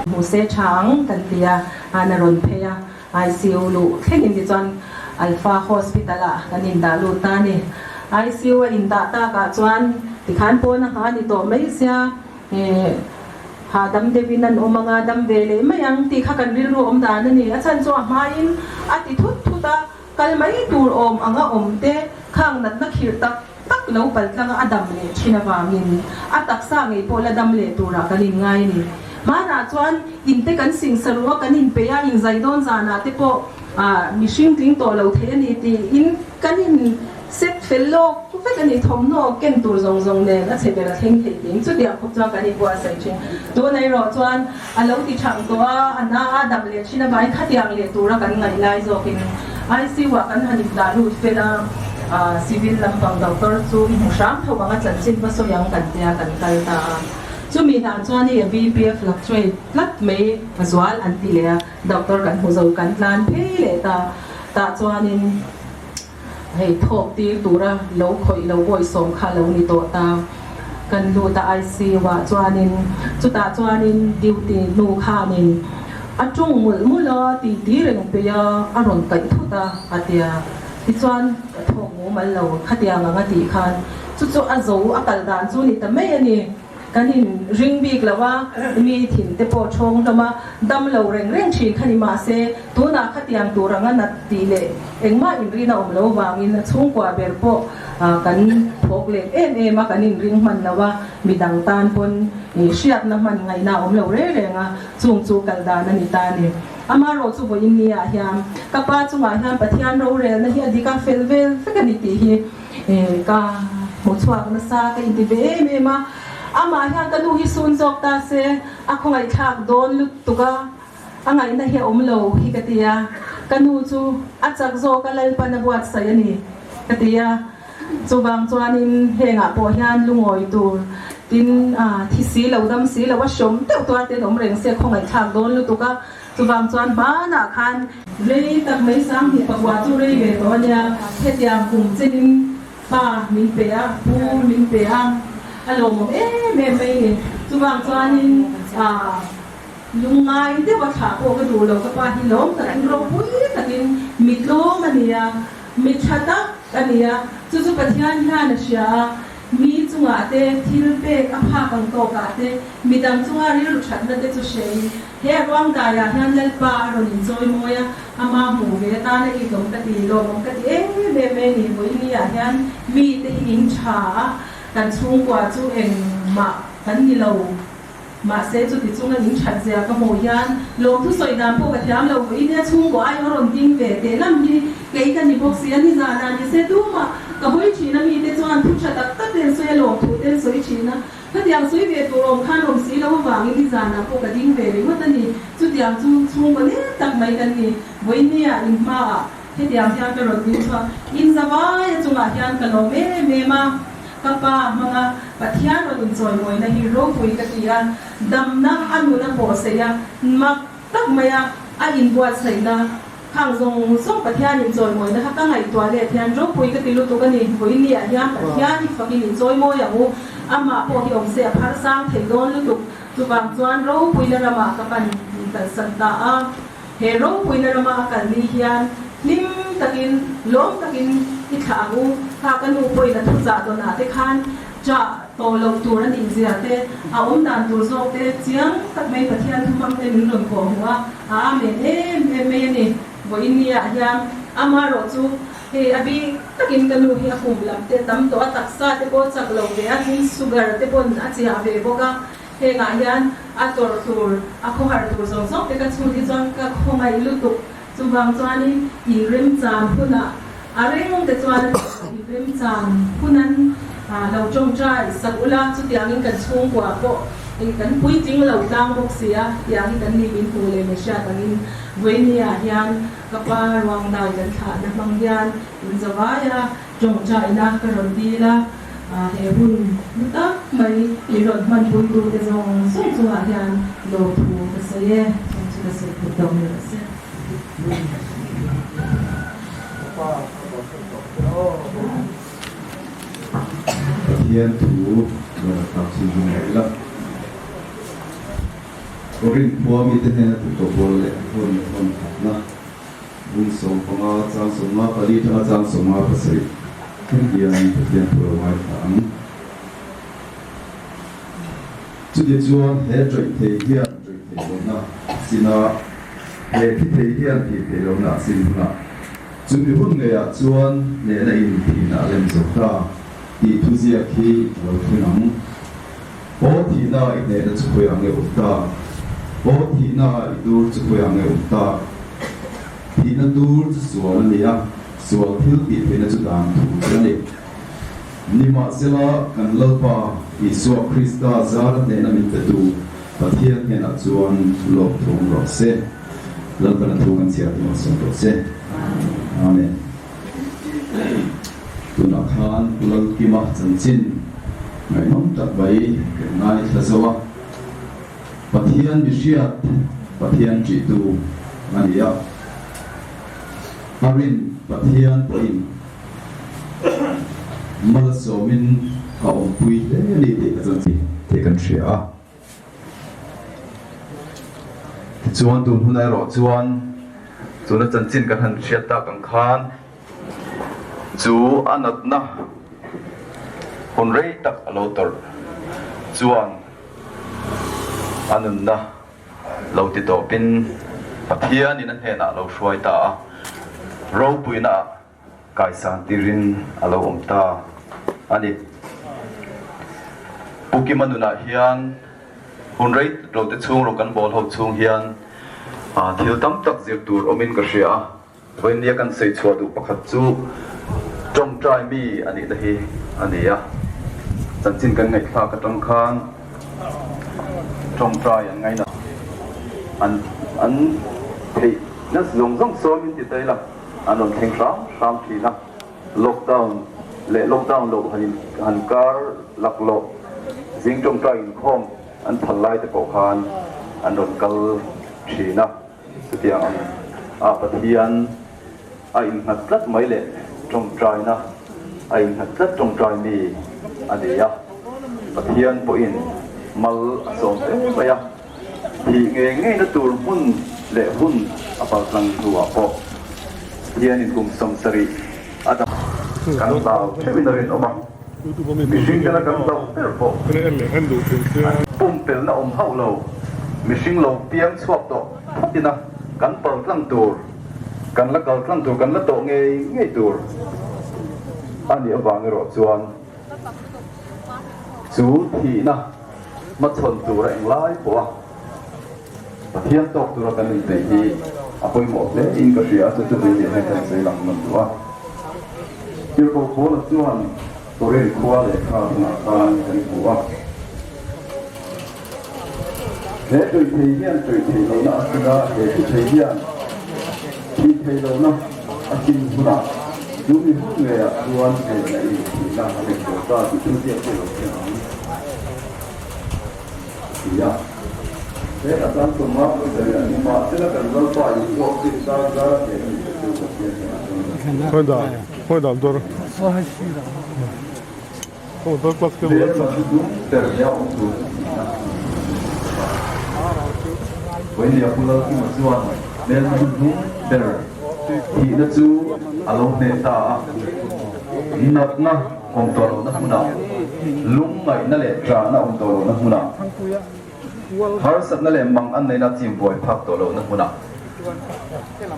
Hmu se tha ang kan ti a, an a rawn phei a, ICU luh thlengin tichuan Alpha Hospital ah kan indah lut ta a ni. ICU a indah takah chuan tikhan pawn a nghah a ni tawh mai sia, hahdam deuhin an awm anga dam ve leh mai ang tih kha kan rilru awm dan a ni. A chhan chu a hmain a ti thut thut a, kal mai tur awm anga awm te khang natna khirh tak tak lo pal tlanga a dam leh thin avangin a taksa ngei pawh la dam leh turah kan inngai a ni. Hmanah chuan in te kan sing saruh a, kan inpeih a, inzai dawn zanah te pawh mihring tling tawh lo thei a ni tiin kan in set fel lawk vek a ni. Thawmhnaw ken tur zawng zawng nen a chhe ber a thleng thei tiin chutiang khawp chuan kan inbuatsaih thin. Tunah erawh chuan a lo ti thang tawh a, a na a dam leh thin avangin khatiang leh tura kan ngaih lai zawkin ICU-ah kan han indah lut fel a, civil lampang doctor chu i hmu hram tho ang a chanchin va sawi ang kan tia kan kal ta a. Chumi hlan chuan hei a BP a fluctuate tlat mai a zual an ti leh a, doctor kan hmu zo kan tlan phei leh ta, tah chuanin hei thawk tir tura lo khawih lo bawisawm kha lo ni tawh ta. Kan lut a ICU ah chuanin chutah chuanin duty hnu khanin a tung mulh mulh a ti ti reng pei a, a rawn kaih thut a a tia. Tichuan ka thawk mumal lo khatiang ang a tih khan chu chu a zo a kal dan chu ni ta mai a ni. Kan in ring bik lo a, mi thin te pawh thawng hlawm a, dam lo reng reng thin kha ni mahse tunah khatiang tur anga nat tih leh engmah inrin a awm lo vangin a chhungkua ber pawh kan thawk let em em a, kan inring hman lo a, midang tan pawn hriatna hman ngaihna a awm lo reng reng a, chung chu kal dan a ni ta a ni. Amarawh chu vawiin ni ah hian ka pa chungah hian Pathian rorelna hi a dik a, fel vel vek a ni tih hi ka hmu chhuak nasa ka inti ve em em a. Amah hian ka nu hi sun zawk ta se a khawngaihthlak dawn lutuk a, a ngaihna hi a awm lo hi ka ti a. Ka nu chu a chak zawk a Lalpan a buatsaih a ni ka ti a. Chuvang chuanin hengah pawh hian lungawi tur tin thi si lo dam si lo a hrawm deuh tuar ten awm reng se khawngaihthlak dawn lutuk a. Chuvang chuan hmanah khan rei tak mai sanghnih pakua chu rei ve tawh a nia, hetiang kum chenin pa min pe a, pu min pe a, a lawmawm em em mai ni. Chuvang chuanin lungngai deuh a thlah pawh ka duh lo, ka pa hi lawm takin ropui takin mi tlawm a nia, mi tha tak a nia, chu chu Pathian hian a hria a. Mi chungah te, thil pek a phak ang tawkah te, midang chunga rilru thatna te chu hrein, he a ruang daiah hian Lalpa a rawn inchawi mawi a, ama hmuh ve atana itawm ka ti, lawmawm ka ti em em mai a ni. Vawiin-ah hian mite hi in tha a, kan chhungkua chu engmah kan ni lo. Mahse chuti chunga in that zia ka hmuh hian lawmthu sawi dan pawh ka thiam lo vawiin nia chhungkaw ai a rawn ding ve teh lam hi kei ka ni bawk si a ni zan ah ni se tumah ka hawi thin a mite chuan thu tha tak tak ten sawi a lawmthu ten sawi thin a khatiang sawi ve tur awm khan awm si lo avangin ni zan ah pawh ka ding ve ringawt a ni chutiang chu chhungkaw nem tak mai kan ni vawiin nia in hma ah hetiang hian ka rawn ding chhuak in zavai a chungah hian ka lawm em em a. Ka pa hmanga Pathian rawn inchawimawina hi ropui ka ti a, damna a nun a pawhsei a, mak tak maia a inbuatsaihna khang zawng zawng Pathian inchawimawina kha ka ngaihtuah let hian ropui ka ti lutuk a ni. Vawiinniah hian Pathian hi fakin inchawimawi ang u, amah pawh hi awm se a phar sang thei dawn lutuk. Chuvang chuan ropuina ramah ka pan kalsan ta a. He ropuina rama a kal ni hian hlim takin, lawm takin i thlah ang u. Kha ka nu pawhin a thuchah dawnah te khan chah tawh loh tur a nih zia te, a awm dan tur zawk te chiang tak mai Pathian thumam te min rawn kawh hmuh a, a amen em em mai a ni. Vawiin niah hian amarawh chu hei a bik takin ka nu hi a kum lam te tam tawh a, taksa te pawh chak lo ve a, tin sugar te pawn a chiah ve bawk a. Hengah hian a tawrh tur, a khawhar tur zawng zawng te ka chhun hi chuan ka khawngaih lutuk. Chuvang chuanin inremchan hunah a reng te chuan inremchan hunan lo tawngtai sak ula, chutiangin kan chhungkua pawh kan puitling lo tlang bawk si a, tiangin kan ni min hmuh leh min hriat angin Vawinia hian ka pa ruang dai kan thlahna hmang hian inzawai a, tawngtaina ka rawn dil a. He hun hlu tak mai min rawn hmanpuitute zawng zawng chungah hian lawmthu ka sawi e. Chung chu ka sawi phut dawm ni rawh se. Pathian thu rawn tak chhun chu ngaih ila. Korinth khua mite hnena tih tawh leh hawn hawn khatna bung 15 chang 54 atanga chang 57 thleng hian Pathian thu lo ngaithla ang. Chuti chuan he ṭawih thei hian ṭawih theih lohna a sin a, he thi thei hian thih theih lohna a sin hunah chumi hun ngeiah chuan hnehna in thihna a lem zo ta tih thuziak hi a lo thleng ang. Aw thihna i hnehna chu khawiah nge awm ta? Aw thihna i dur chu khawiah nge awm ta? Thihna dur chu sual a ni a, sual thil tih theihna chu dan thu chu a ni. Nimahsela, kan Lalpa Isua Krista zara hnehna min petu Pathian hnenah chuan lawk thawm rawh se. Lalpana thu kan chhiar tum a sawm rawh se. Amen. Tunah khan Pu Lalkima chanchin ngaihnawm tak mai kan ngaithla zo a. Pathian mihriat, Pathian ṭihtu a ni a. A rin Pathian pawhin Malsawmin a awmpui hle a ni tih ka chuan tih kan hria a. Tichuan tun hun erawh chuan tuna chanchin kan han hriat tak ang khan chu a natna hun rei tak a lo tawrh chuan a nunna Lo ti tawpin Pathianin a hnenah a lo hruai ta a, ropuina ah kaisan tirin a lo awm ta a ni. Pu Kima nunah hian hun rei lo te chhung rawng kan bawl ho chhung hian thil tam tak zir tur awmin ka hria a, Vawinia kan sawi chhuah duh pakhat chu tawngtai mi a nihna hi a ni a, chanchin kan ngaihthlak atang khan tawngtai an ngaina an an theih na zawng zawng sawm in ti ta ila an rawn thleng hram hram thin a, lockdown leh lockdown loh han in han kar laklawh zing tawngtai inkhawm an phal lai te pawh khan an rawn kal thin a. Chutiang ang a Pathian a innghat tlat mai leh tawngtaina a innghat tlat tawngtai mi a ni a, Pathian pawhin mal a sawm hle mai a, thih ngei ngeina tur hmun leh hun a paltlang hnuah pawh Pathianin kum 70 a dam kan hlau theuhin a rinawm a, mihring tena kan hlauh ber pawh an pumpelna awm hauh lo, mihring lo piang chhuak tawh phawt ina kan pal tlang tur, kan la kal tlang tur, kan la tawh ngei ngei tur a nih avang erawh chuan chu thihna hmachhawn tura englai pawha Pathian tawk tura kan inpeih hi a pawimawh hle in ka hria a, chu chu tui leh hian kan sawi lang nawn duh a. Tirhkoh Paula chuan Korinth khua lehkha chungah khan kan hmu a. He tui thei hian tui theih lohna a sin a, he thi thei hian thih theih lohna a sin hunah chu mi hun ngeiah chuan hnehna in thihna a lem tawh ta tih thu ziak hi a lo thleng ang. Ti a, he a tan tum a, Zariah ni mahsela kan Lalpa Isua Krista zara hneh a ni te chu Pathian hnenah chuan kan Hmelma chu dum ber nia awm tur chu thihna a ni tih a. Vawinia Pu Lalkima chuan hmelma chu dum ber thihna chu a lo hneh ta a, natna Awm tawh lohna hmunah, lungngaihna leh ṭahna awm tawh lohna hmunah, harsatna leh mang an neihna chim buai phak tawh lohna hmunah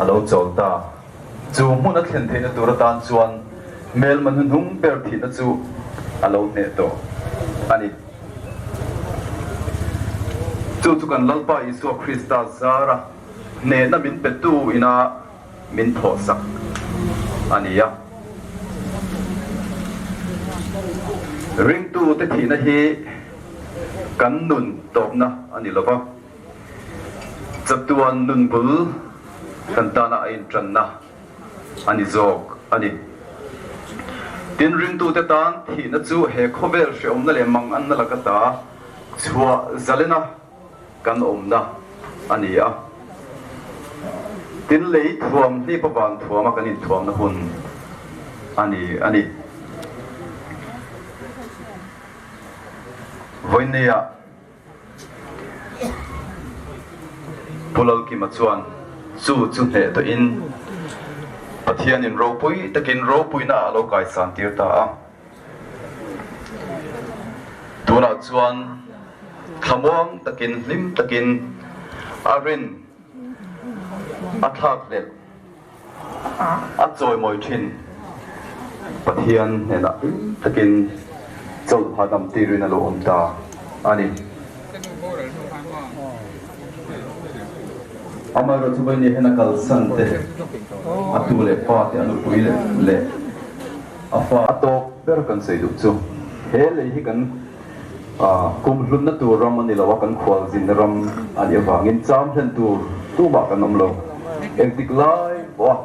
a lo chawl ta. Chu hmun a thlen theihna tur atan chuan hmelma hnuhnung ber thihna chu a lo hneh tawh a ni. Chu chu kan Lalpa Isua Krista zara hnehna min petu ina min thawhsak a ni a. Ringtute thihna hi kan nun tawpna a ni lova, chatuan nun bul kan tana a intanna a ni zawk a ni. Tin, ringtute tan thihna chu he khawvel hreawmna leh manganna laka ta chhuah zalena kan awmna a ni a. Tin, lei thuam hlipa van thuama kan inthuamna hun a ni a ni. Vawinia Pu Lalkima chuan chu chu hneh tawhin Pathianin ropui takin ropuina a lo kaisan tir ta a. Tunah chuan thlamuang takin hlim takin a rin a thlak hlelh. A chawimawi thin. Pathian hnenah hlim takin chawlh hahdam tirin a lo awm ta a ni. Amaherawhchu Vaini hian a kalsan te, a tu leh pa te, a nupui leh a fa a tawp ber kan sawi duh chu he lei hi kan kum hlutna tur ram a ni lo a, kan khualzinna ram a nih avangin cham hlen tur tumah kan awm lo. Engtik lai pawh a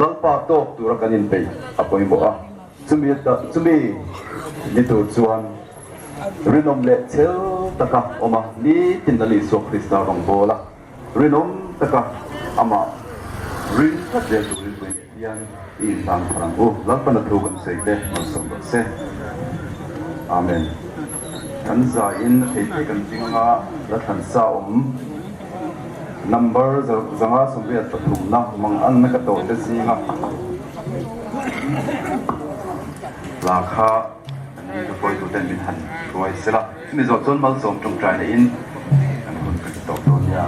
Lalpa tawk tura kan inpeih a pawimawh a, chumi chumi ni tur chuan rinawm leh chhel taka awm a, nitin Lal Isua Krista rawngbâwl a, rinawm taka amah ring tlat zel turin pawimawh. Hian i inhlan thar ang u. Lalpana thu kan sawi te malsawm rawh se. Amen. Kan zaiin a thei thei kan ding anga la thlan sa awm number 583 na mang anna ka tawh te zinga hla kha kan ni ka hruaitu ten min han hruai sela. Chumi zawh chuan malsawm tawngtai neihin kan hun ka ti tawh dawn nia.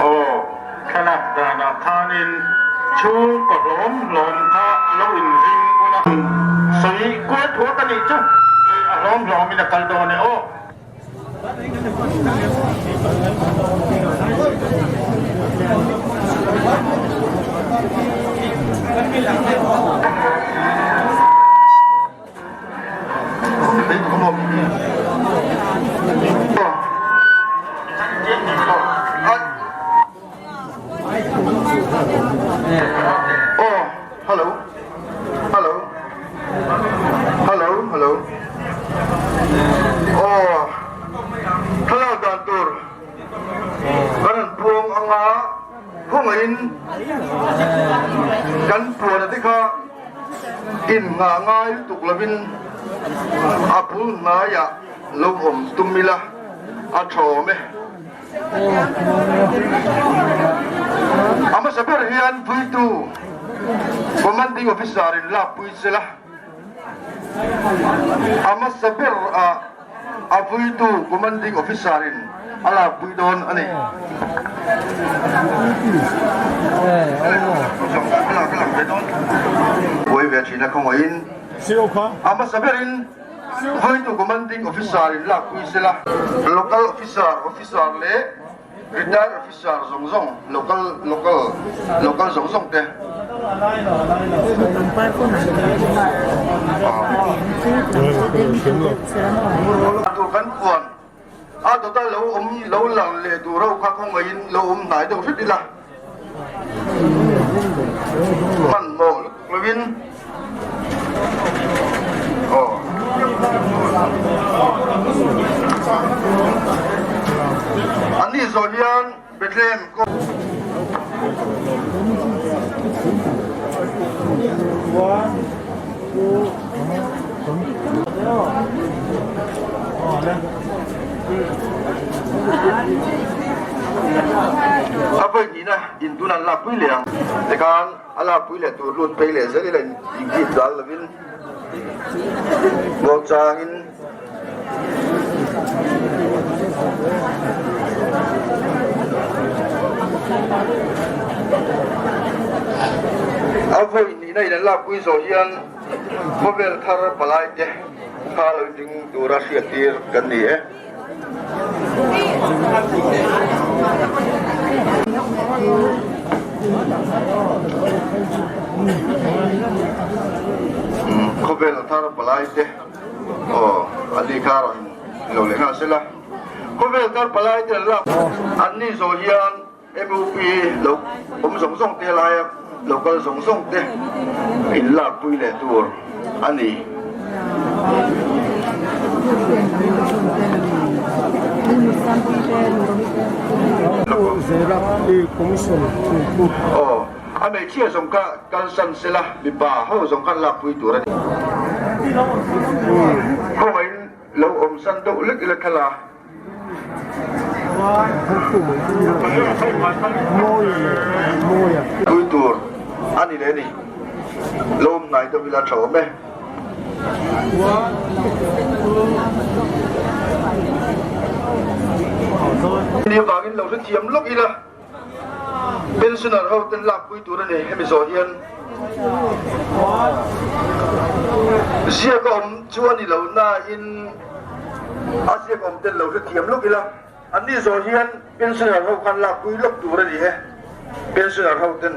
Aw, thlalak danah khanin chhungkaw hlawm hlawm kha lo inring ula. Sawi kual thuak a nih chu, a hlawm hlawmin a kal dawn e aw. Hello hello hello hello aw thlalak dan tur kan han puang anga khawngaihin kan puan te kha in nghah ngai lutuk lovin a bul hnaiah lo awm tum ila a tha awm e. A hmasa ber hian puitu Commanding Officer in lakpui sela, a hmasa ber ah a puitu Commanding Officer in a lakpui dawn a ni. Buai ve thin a khawngaihin a hmasa berin Vawitu Commanding Officer in lakpui sela. Local Officer, Officer leh Retired Officer zawng zawng, Local, Local, Local zawng zawng te. Tur kan puan a dawta lo awm lo lang leh duh reuh kha khawngaihin lo awm hnai deuh hret ila. Hmanhmawh lutuk lovin aw. Anni zawh hian Bethlehem kawng. A vawi hnihna in tun an lakpui leh ang. Tikhan a lakpui leh tur lut phei leh zel ila inkhip dal lovin muangchangin A vawi hnihna in an lakpui zawh hian khawvel thar palai te kha lo ding tura hriattir kan ni e. Khawvel thar palai te aw an ni kha rawn in lo leh nghal sela. Khawvel thar palai te an lak an ni zawh hian MUP lo awm zawng zawng te laia lo kal zawng zawng te in lak pui leh tur a ni. Aw a hmeichhia zawng kha kalsan sela mipa ho zawng khan lak pui tur a ni. Khawngaihin lo awmsan deuh lek ila thla. Pui tur a ni leh ni. Lo awm hnai deuh ila tha awm e. Ni avangin lo hrethiam lawk ila. Pensioner ho ten lakpui tur a ni hemi zawh hian ziak a awm chu a ni lo nain a ziak awm ten lo hrethiam lawk ila an ni zawh hian pensioner ho khan lakpui lawk tur a ni e pensioner ho ten.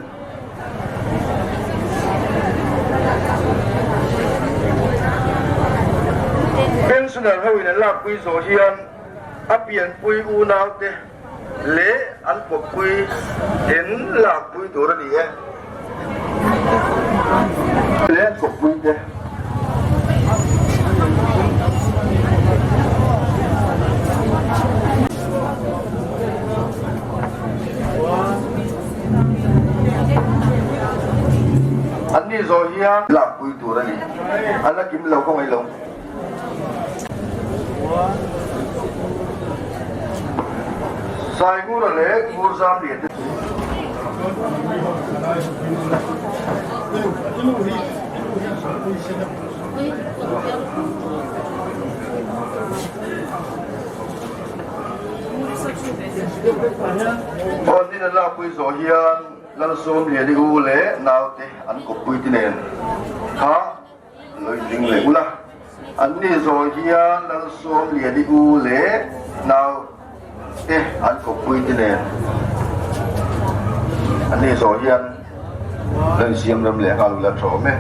Pensioner ho in an lakpui zawh hian a pianpui unau te leh an kawppui ten lakpui tur a ni e. Leh an kawppui te. An ni zawh hian lakpui tur a ni. An la kim lo ka ngaih lo. Saingura leh Ngurzamlian te Aw nina lakpui zawh hian Lalsawmliani u leh naute an kawppui te nen kha Lo inring leh ula, an ni zawi hian Lalsawmliani u leh nau te an kawppui te nen an ni zawi hian lo insiam rem leh nghal ula tha awm e.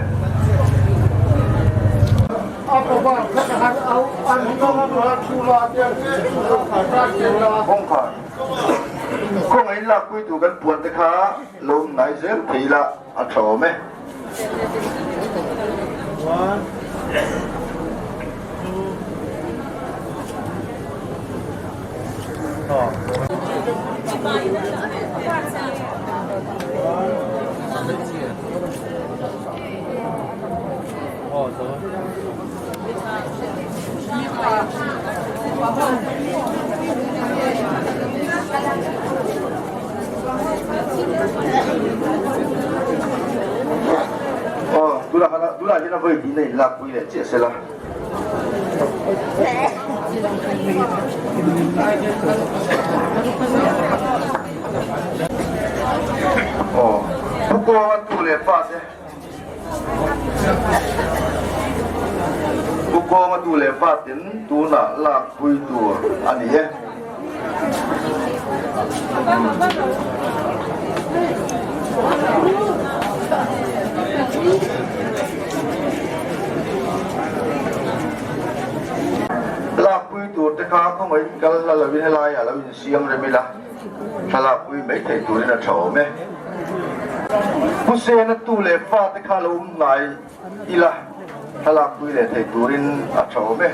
Kawngkhar kawngah in lakpui tur kan puan te kha lo ngai zel thei ila a tha awm e. Aw tunah khan tunah hian a vawi tihna in lakpui leh chiah sela. Aw pu kawnga tu leh pa te Pu kawnga tu leh pa ten tunah lakpui tur a ni e. Lakpui tur te kha khawngaihin kal hla lovin helaiah lo insiam rem ila, thlalakpui mai thei turin a tha awm e. Pu Sena tu leh fa te kha lo awm hnai ila thlalakpui leh thei turin a tha awm e.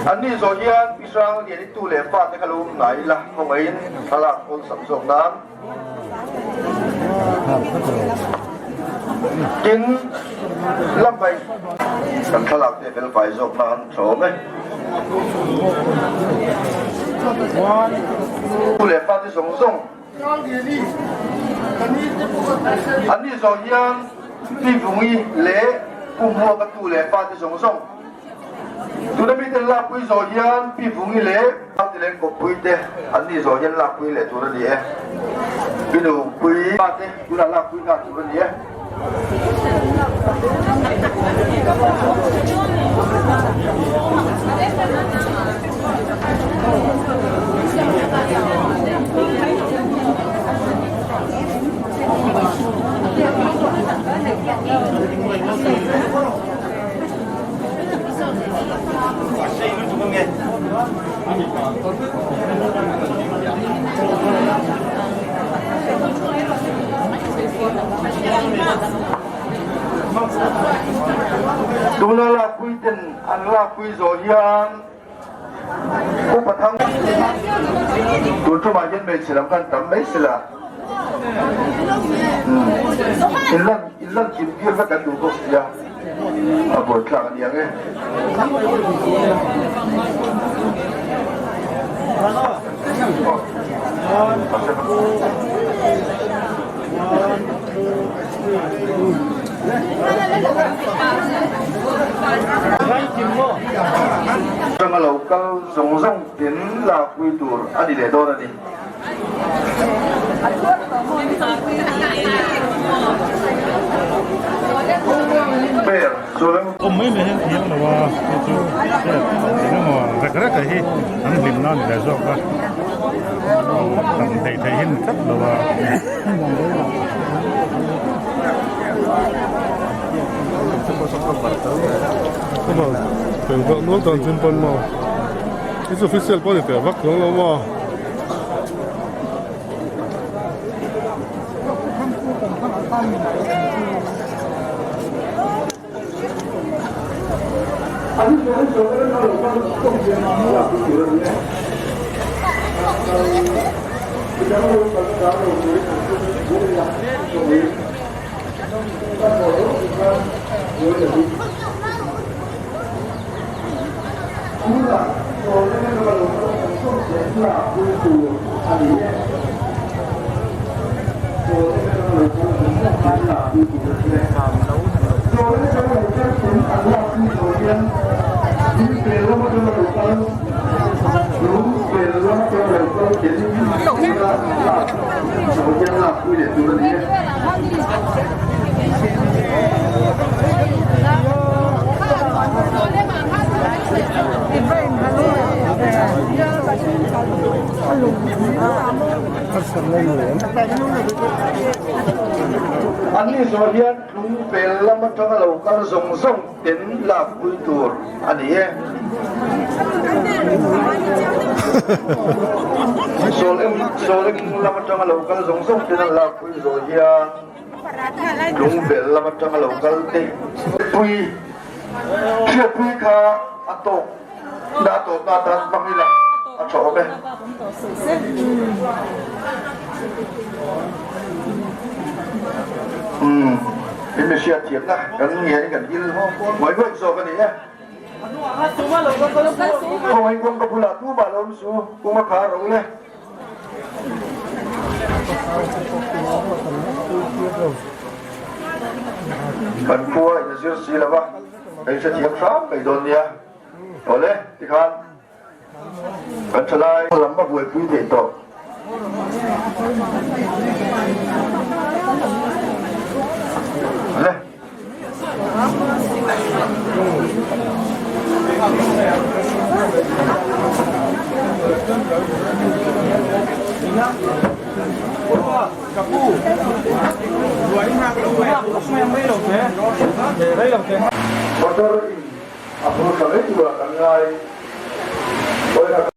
An ni zawh hian Pi Hrang Liani tu leh fa te kha lo awm hnai ila khawngaihin thlalak awlsam zawk nan tin lambai kan thlalak te fel fai zawk nan tha awm e. Tu leh fa te zawng zawng An ni zawh hian Pi Vungi leh Pu Hmuaka tu leh pa te zawng zawng. Tuna miten lakpui zawh hian Pi Vungi leh Nautileng kawppui te an nih zawh hian lakpui leh tur a ni e. Pi Nupui pa te tunah lakpui nghal tur a ni e. Tuna lakpui ten an lakpui zawh hian Upa Thang tun tumah hian hmeichhe lam khan tam mai sela inlan inlan kim tir vek an duh bawk sia a buaithlak a ni ang e. Atanga lo kal zawng zawng tin lakpui tur a ni leh dawn a ni. Ber chu. Awm mai mai hian thiam lo a, hei chu eng emaw rek rek a hi an hlim na a ni leh zawk a, tam theih theih hi a ni tlat lo a. Anni zawh hian tlungvel lam atanga lo kal zawng zawng ten lakpui tur a ni e. Sawleng lam atanga lo kal zawng zawng ten an lakpui zawh hian tlungvel lam atanga lo kal te pui hriatpui kha a tawk na a tawpna atan hmang ila a tha awm e. Umm in mi hriatthiamna kan ngen kan dil ngawih ngawih zawk a ni e. Khawngaih kawngka bulah tumah lo awm su, kawng a khar ro le. Kan khua in a zir si lo va, kan hrethiam hram mai dawn nia. Awle, tikhan kan thalai lam a buaipui theih tawh. Awle. Motor in a phur thla mai turah kan ngai.